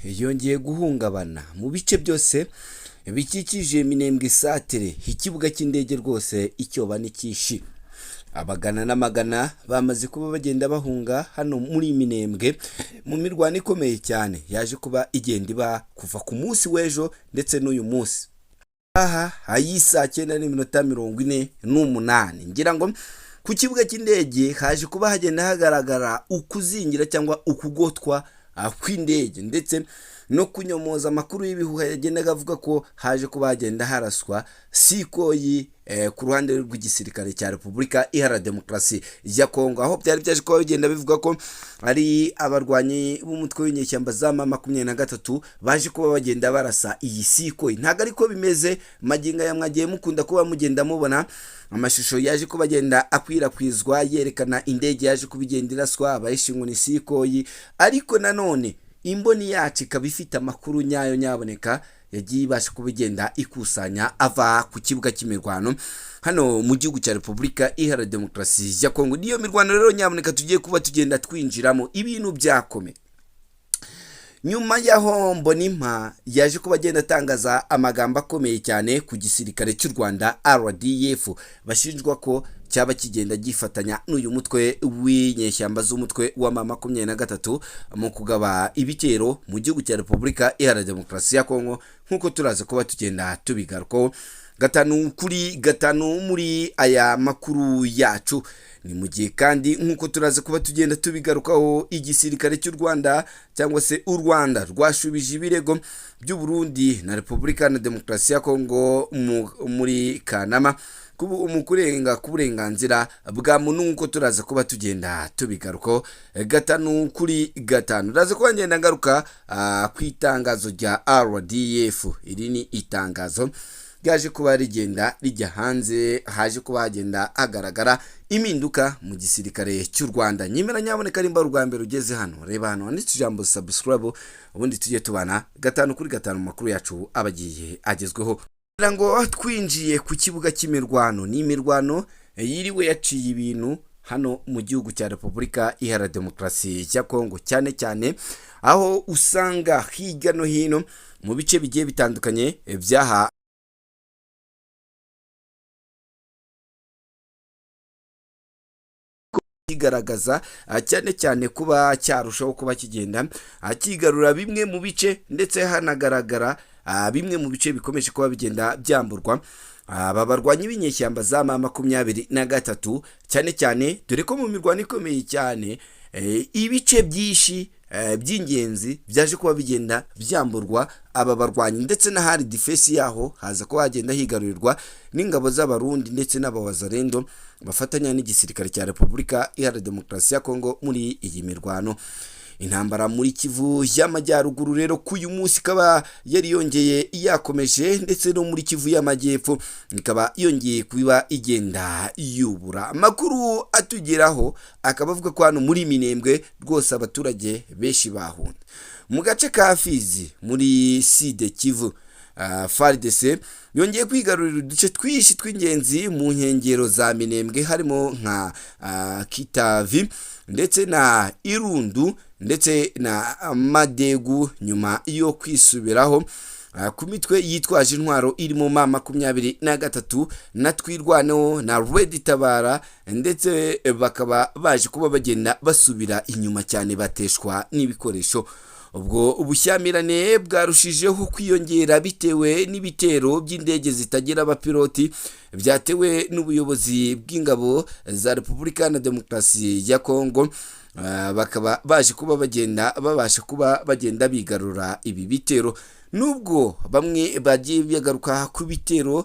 Yongeye guhungabana mu bice byose bikikije Minembwe Satere, ikibuga cy'indege rwose icyoba ni cyinshi. Abagana n'amagana bamaze kuba bagenda bahunga hano muri Minembwe mu mirwano ikomeye cyane yaje kuba igenda iba kuva ku munsi w'ejo ndetse n'uyu munsi. Aha ay'isaa 9:48, ngira ngo ku kibuga cy'indege haje kuba hagenda hagaragara ukuzingira cyangwa ukugotwa kw'indege, ndetse no kunyomoza amakuru y'ibihuha yagendaga avuga ko haje kuba hagenda haraswa Sukhoi ku ruhande rw'igisirikare cya Repubulika Iharanira Demokarasi ya Kongo, aho byari byaje kuba bigenda bivuga ko ari abarwanyi b'umutwe w'inyeshyamba za M23 baje kuba bagenda barasa iyi Sukhoi. Ntabwo ariko bimeze. Magingo aya mwagiye mukunda kuba mugenda mubona amashusho yaje kuba agenda akwirakwizwa yerekana indege yaje kuba igenda iraswa, abayishe ngo ni Sukhoi, ariko nanone imboni yacu ikaba ifite amakuru nyayo nyaboneka yagiye ibasha kuba igenda ikusanya ava ku kibuga cy'imirwano hano mu gihugu cya Repubulika Iharanira Demokarasi ya Kongo. Niyo mirwano rero nyaboneka tugiye kuba tugenda twinjiramo. Ibintu byakomeye nyuma y'aho Mbonimpa yaje kuba agenda atangaza amagambo akomeye cyane ku gisirikare cy'u Rwanda RDF, bashinjwa ko cyaba kigenda gifatanya n'uyu mutwe w'inyeshyamba z'umutwe wa M23 mu kugaba ibitero mu gihugu cya Repubulika Iharanira Demokarasi ya Kongo, nk'uko turaza kuba tugenda tubigarukaho 5 kuri 5 muri aya makuru yacu. Ni mu gihe kandi, nk'uko turaza kuba tugenda tubigarukaho, igisirikare cy'u Rwanda cyangwa se u Rwanda rwashubije ibirego by'u Burundi na Repubulika na Demokarasi ya Kongo muri Kanama mu kurenga ku burenganzira bwa muntu, nk'uko turaza kuba tugenda tubigarukaho 5 kuri 5. Uraza kuba ngenda ngaruka ku itangazo rya RDF. Iri ni itangazo ryaje kuba rigenda rijya hanze, haje kuba hagenda hagaragara impinduka mu gisirikare cy'u Rwanda. Nyemera nyaboneka, nimba ari ubwa mbere ugeze hano, reba hano handitse ijambo "subscribe", ubundi tujye tubana 5 kuri 5 mu makuru yacu aba agiye agezweho. Kugira ngo twinjiye ku kibuga cy'imirwano, ni imirwano yiriwe yaciye ibintu hano mu gihugu cya Repubulika Iharanira Demokarasi ya Kongo, cyane cyane aho usanga hirya no hino mu bice bigiye bitandukanye byaha kigaragaza cyane cyane kuba cyarushaho kuba kigenda kigarura bimwe mu bice, ndetse hanagaragara bimwe mu bice bikomeje kuba bigenda byamburwa aba barwanyi b'inyeshyamba za M23, cyane cyane dore ko mu mirwano ikomeye cyane ibice byinshi by'ingenzi byaje kuba bigenda byamburwa aba barwanyi, ndetse n'ahari defense yaho haza kuba hagenda higarurirwa n'ingabo z'Abarundi ndetse n'Abawazarendo bafatanya n'igisirikare cya Repubulika Iharanira Demokarasi ya Kongo muri iyi mirwano. Intambara muri Kivu y'Amajyaruguru rero k'uyu munsi ikaba yari yongeye yakomeje, ndetse no muri Kivu y'Amajyepfo ikaba yongeye kuba igenda yubura. Amakuru atugeraho akaba avuga ko hano muri Minembwe rwose abaturage benshi bahunze. Mu gace ka Fizi muri Sud Kivu, FARDC yongeye kwigarurira uduce twinshi tw'ingenzi mu nkengero za Minembwe, harimo nka Kitavi ndetse na Irundu ndetse na Madegu, nyuma yo kwisubiraho ku mitwe yitwaje intwaro irimo M23 na Twirwaneho na Red Tabara, ndetse bakaba baje kuba bagenda basubira inyuma cyane bateshwa n'ibikoresho. Ubwo ubushyamirane bwarushijeho kwiyongera bitewe n'ibitero by'indege zitagira abapiloti byatewe n'ubuyobozi bw'ingabo za Repubulika na Demokarasi ya Kongo, bakaba baje kuba bagenda babasha kuba bagenda bigarura ibi bitero. Nubwo bamwe bagiye bagaruka ku bitero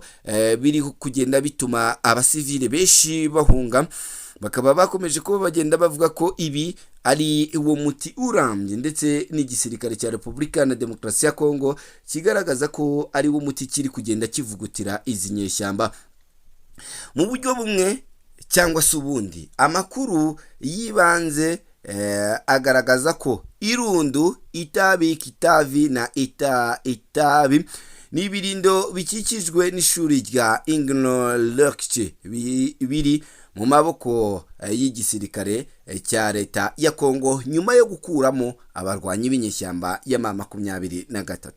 biri kugenda bituma abasivile benshi bahunga, bakaba bakomeje kuba bagenda bavuga ko ibi ari uwo muti urambye, ndetse n'igisirikare cya Repubulika na Demokarasi ya Kongo kigaragaza ko ari wo muti kiri kugenda kivugutira izi nyeshyamba mu buryo bumwe cyangwa se ubundi. Amakuru y'ibanze agaragaza ko Irundu, Itabi, Kitavi na Itabi ni ibirindo bikikijwe n'ishuri rya Ingno Lokche biri mu maboko y'igisirikare. cya leta ya Kongo nyuma yo gukuramo abarwanyi b'inyeshyamba ya M23.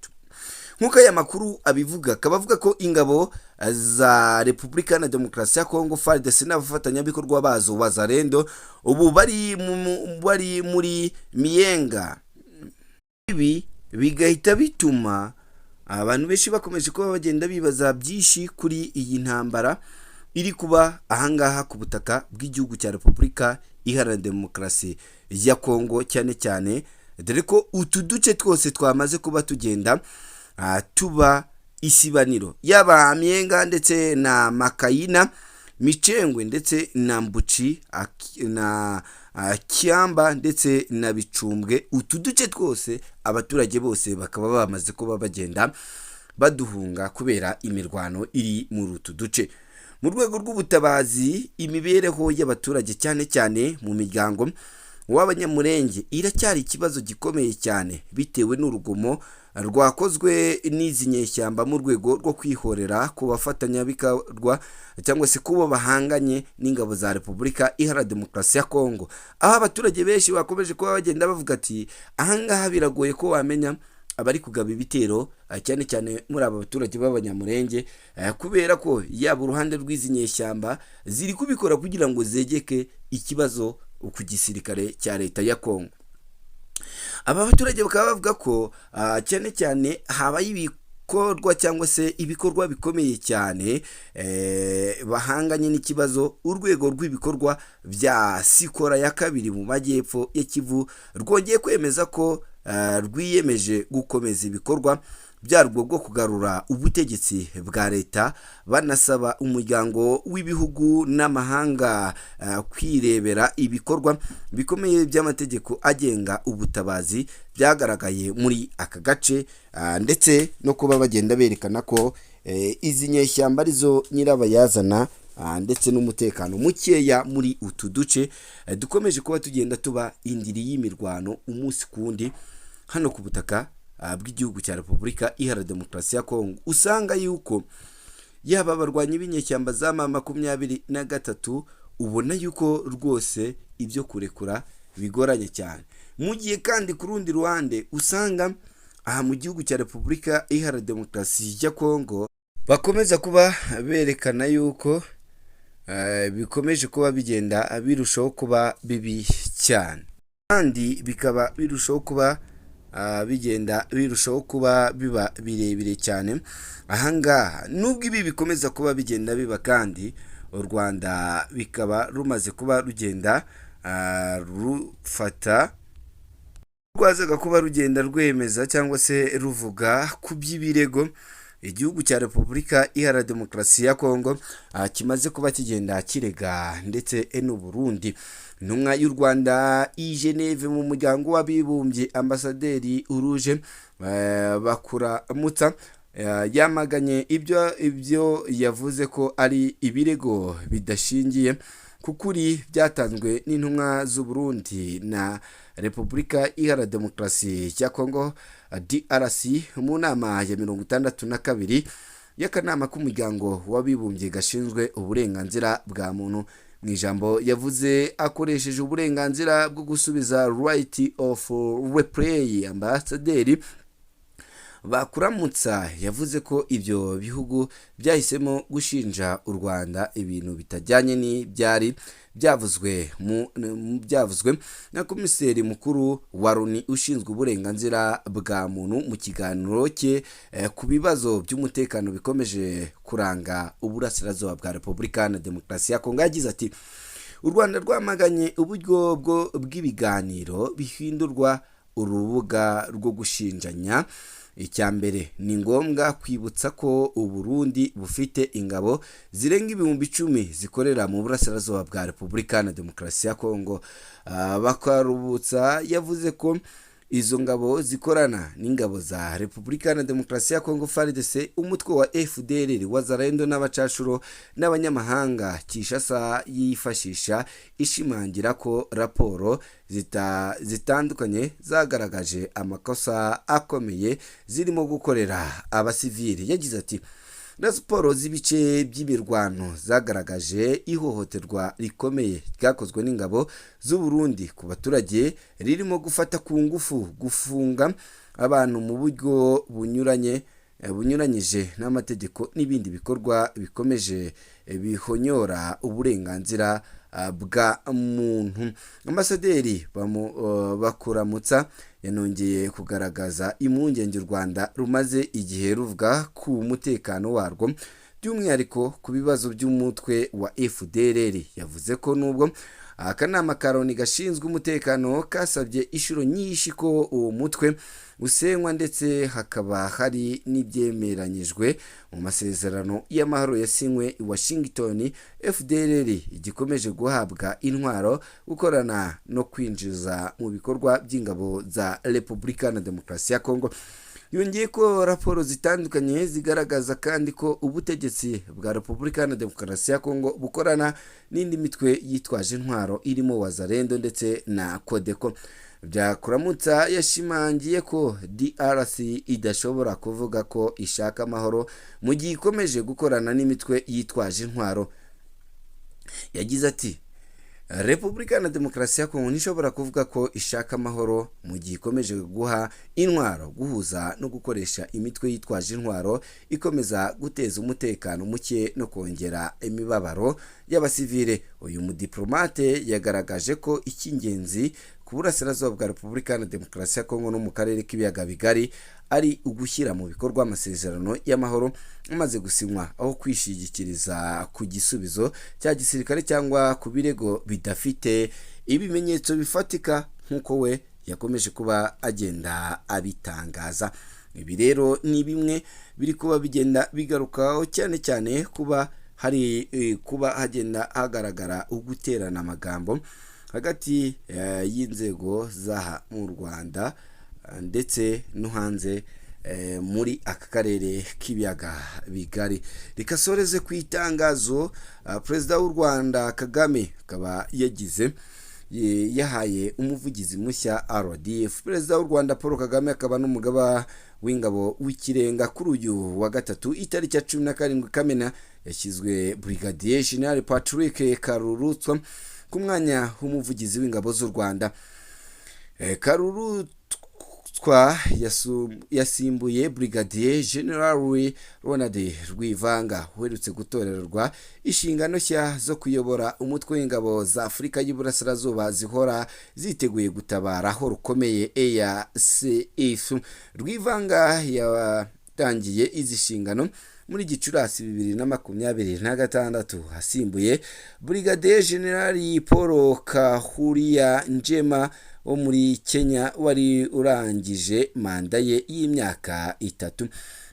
Nk'uko aya makuru abivuga, akaba avuga ko ingabo za Repubulika na Demokarasi ya Kongo, FARDC, n'abafatanyabikorwa bazo Wazalendo ubu bari muri Miyenga. Ibi bigahita bituma abantu benshi bakomeje kuba bagenda bibaza byinshi kuri iyi ntambara iri kuba ahangaha ku butaka bw'igihugu cya Repubulika Iharanira Demokarasi ya Kongo, cyane cyane dore ko utu duce twose twamaze kuba tugenda tuba isibaniro, yaba Myenga ndetse na Makayina, Micengwe ndetse na Mbuci na Kiamba ndetse na Bicumbwe. Utu duce twose abaturage bose bakaba bamaze kuba bagenda baduhunga kubera imirwano iri muri utu duce. Mu rwego rw'ubutabazi, imibereho y'abaturage, cyane cyane mu miryango w'Abanyamurenge, iracyari ikibazo gikomeye cyane bitewe n'urugomo rwakozwe n'izi nyeshyamba mu rwego rwo kwihorera ku bafatanyabikorwa cyangwa se kubo bahanganye n'ingabo za Repubulika Iharanira Demokarasi ya Kongo, aho abaturage benshi bakomeje kuba bagenda bavuga ati: "Ahangaha biragoye ko wamenya abari kugaba ibitero, cyane cyane muri aba baturage b'Abanyamurenge, kubera ko yaba uruhande rw'izi nyeshyamba ziri kubikora kugira ngo zegeke ikibazo ku gisirikare cya leta ya Kongo." Aba baturage bakaba bavuga ko cyane cyane habaye ibikorwa cyangwa se ibikorwa bikomeye cyane bahanganye n'ikibazo. Urwego rw'ibikorwa bya Sokola ya kabiri mu majyepfo ya Kivu rwongeye kwemeza ko rwiyemeje gukomeza ibikorwa byarwo bwo kugarura ubutegetsi bwa leta, banasaba umuryango w'ibihugu n'amahanga kwirebera ibikorwa bikomeye by'amategeko agenga ubutabazi byagaragaye muri aka gace, ndetse no kuba bagenda berekana ko izi nyeshyamba arizo nyirabayazana ndetse n'umutekano mukeya muri utu duce dukomeje kuba tugenda tuba indiri y'imirwano umunsi ku wundi hano ku butaka bw'igihugu cya Repubulika Iharanira Demokarasi ya Kongo. Usanga yuko yaba abarwanyi b'inyeshyamba za M23, ubona yuko rwose ibyo kurekura bigoranye cyane, mu gihe kandi ku rundi ruhande usanga aha mu gihugu cya Repubulika Iharanira Demokarasi ya Kongo bakomeza kuba berekana yuko bikomeje kuba bigenda birushaho kuba bibi cyane, kandi bikaba birushaho kuba bigenda birushaho kuba biba birebire cyane ahangaha. Nubwo ibi bikomeza kuba bigenda biba, kandi u Rwanda bikaba rumaze kuba rugenda rufata, rwazaga kuba rugenda rwemeza cyangwa se ruvuga ku by'ibirego igihugu cya Repubulika Iharanira Demokarasi ya Kongo kimaze kuba kigenda kirega ndetse n'u Burundi. Intumwa y'u Rwanda i Geneve mu Muryango w'Abibumbye, Ambasaderi Uruje Bakuramutsa, yamaganye ibyo yavuze ko ari ibirego bidashingiye ku kuri byatanzwe n'intumwa z'u Burundi na Repubulika Iharanira Demokarasi ya Kongo, DRC, mu nama ya 62 y'akanama k'Umuryango w'Abibumbye gashinzwe uburenganzira bwa muntu. Mu ijambo yavuze akoresheje uburenganzira bwo gusubiza, right of reply, Ambasaderi Bakuramutsa yavuze ko ibyo bihugu byahisemo gushinja u Rwanda ibintu bitajyanye n'ibyari byavuzwe na komiseri mukuru wa Loni ushinzwe uburenganzira bwa muntu mu kiganiro cye ku bibazo by'umutekano bikomeje kuranga uburasirazuba bwa Repubulika na Demokarasi ya Kongo. Yagize ati: "U Rwanda rwamaganye uburyo bw'ibiganiro bihindurwa urubuga rwo gushinjanya. Icya mbere, ni ngombwa kwibutsa ko Uburundi bufite ingabo zirenga 10,000 zikorera mu burasirazuba bwa Repubulika na Demokarasi ya Kongo." Bakarubutsa yavuze ko izo ngabo zikorana n'ingabo za Repubulika na Demokarasi ya Kongo, FARDC, umutwe wa FDLR, Wazalendo n'abacashuro n'abanyamahanga Kinshasa yifashisha, ishimangira ko raporo zitandukanye zagaragaje amakosa akomeye zirimo gukorera abasivili. Yagize ati: Raporo z'ibice by'imirwano zagaragaje ihohoterwa rikomeye ryakozwe n'ingabo z'u Burundi ku baturage, ririmo gufata ku ngufu, gufunga abantu mu buryo bunyuranye bunyuranyije n'amategeko n'ibindi bikorwa bikomeje bihonyora uburenganzira bwa muntu. Ambasaderi Bakuramutsa yanongeye kugaragaza impungenge u Rwanda rumaze igihe ruvuga ku mutekano warwo, by'umwihariko ku bibazo by'umutwe wa FDLR. Yavuze ko nubwo akanama ka Loni gashinzwe umutekano kasabye inshuro nyinshi ko uwo mutwe usenywa, ndetse hakaba hari n'ibyemeranyijwe mu masezerano y'amahoro yasinywe i Washington, FDLR igikomeje guhabwa intwaro, gukorana no kwinjiza mu bikorwa by'ingabo za Repubulika na Demokarasi ya Kongo. Yongeye ko raporo zitandukanye zigaragaza kandi ko ubutegetsi bwa Repubulika na Demokarasi ya Kongo bukorana n'indi mitwe yitwaje intwaro irimo Wazalendo ndetse na Codeco. Byakuramutsa yashimangiye ko DRC idashobora kuvuga ko ishaka amahoro mu gihe ikomeje gukorana n'imitwe yitwaje intwaro. Yagize ati: "Repubulika na Demokarasi ya Kongo ntishobora kuvuga ko ishaka amahoro mu gihe ikomeje guha intwaro, guhuza no gukoresha imitwe yitwaje intwaro ikomeza guteza umutekano muke no kongera imibabaro y'abasivile." Uyu mudiplomate yagaragaje ko icy'ingenzi ku burasirazuba bwa Repubulika na Demokarasi ya Kongo no mu karere k'Ibiyaga Bigari ari ugushyira mu bikorwa amasezerano y'amahoro amaze gusinywa, aho kwishingikiriza ku gisubizo cya gisirikare cyangwa ku birego bidafite ibimenyetso bifatika, nk'uko we yakomeje kuba agenda abitangaza. Ibi rero ni bimwe biri kuba bigenda bigarukaho cyane cyane kuba hari kuba hagenda hagaragara uguterana amagambo hagati y'inzego z'aha mu Rwanda ndetse no hanze muri aka karere k'Ibiyaga Bigari. Rikasoreze ku itangazo Perezida w'u Rwanda Kagame akaba yagize yahaye umuvugizi mushya RDF. Perezida w'u Rwanda Paul Kagame akaba n'umugaba w'ingabo w'ikirenga, kuri uyu wa gatatu itariki ya 17 Kamena yashyizwe Brigadier General Patrick Karurutswa ku mwanya w'umuvugizi w'ingabo z'u Rwanda. Karurutswa yasimbuye Brigadier General Ronald Rwivanga uherutse gutorerwa inshingano nshya zo kuyobora umutwe w'ingabo za Afurika y'Iburasirazuba zihora ziteguye gutabara aho rukomeye, EACF. Rwivanga yatangiye izi nshingano muri Gicurasi 2026, asimbuye Brigadier General Paul Kahuria Njema wo muri Kenya wari urangije manda ye y'imyaka 3.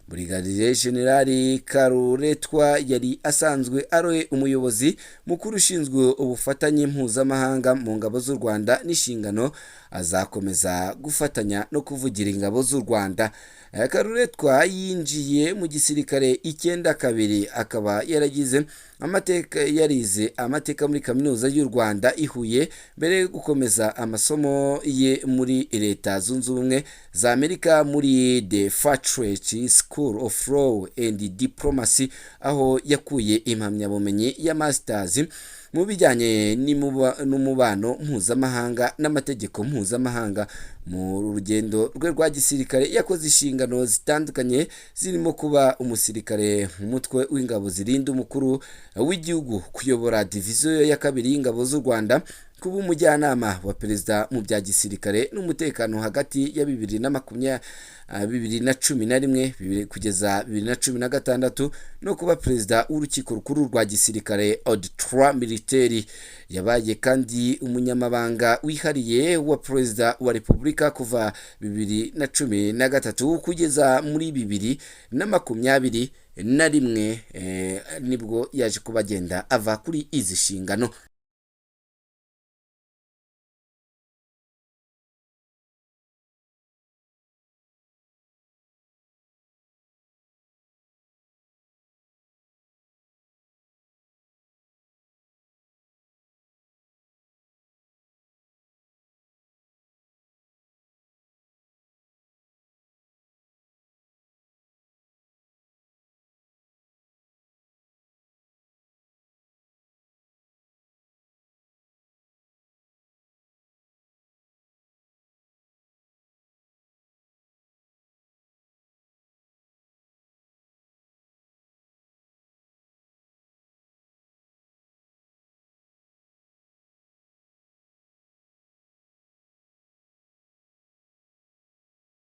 Brigadier General Karuretwa yari asanzwe ari umuyobozi mukuru ushinzwe ubufatanye mpuzamahanga mu ngabo z'u Rwanda, n'inshingano azakomeza gufatanya no kuvugira ingabo z'u Rwanda. Karuretwa yinjiye mu gisirikare 92, akaba yaragize amateka, yarize amateka muri Kaminuza y'u Rwanda i Huye mbere yo gukomeza amasomo ye muri Leta Zunze Ubumwe za Amerika muri The Fletcher School of Law and Diplomacy, aho yakuye impamyabumenyi ya masters mu bijyanye n'umubano mpuzamahanga n'amategeko mpuzamahanga. Mu rugendo rwe rwa gisirikare yakoze inshingano zitandukanye zirimo kuba umusirikare mu mutwe w'ingabo zirinda umukuru w'igihugu, kuyobora diviziyo ya kabiri y'ingabo z'u Rwanda, kuba umujyanama wa perezida mu bya gisirikare n'umutekano hagati ya 2020, 2011 kugeza 2016, no kuba perezida w'urukiko rukuru rwa gisirikare, Auditoire Militaire. Yabaye kandi umunyamabanga wihariye wa perezida wa repubulika kuva 2013 kugeza muri 2021, nibwo yaje kuba agenda ava kuri izi nshingano.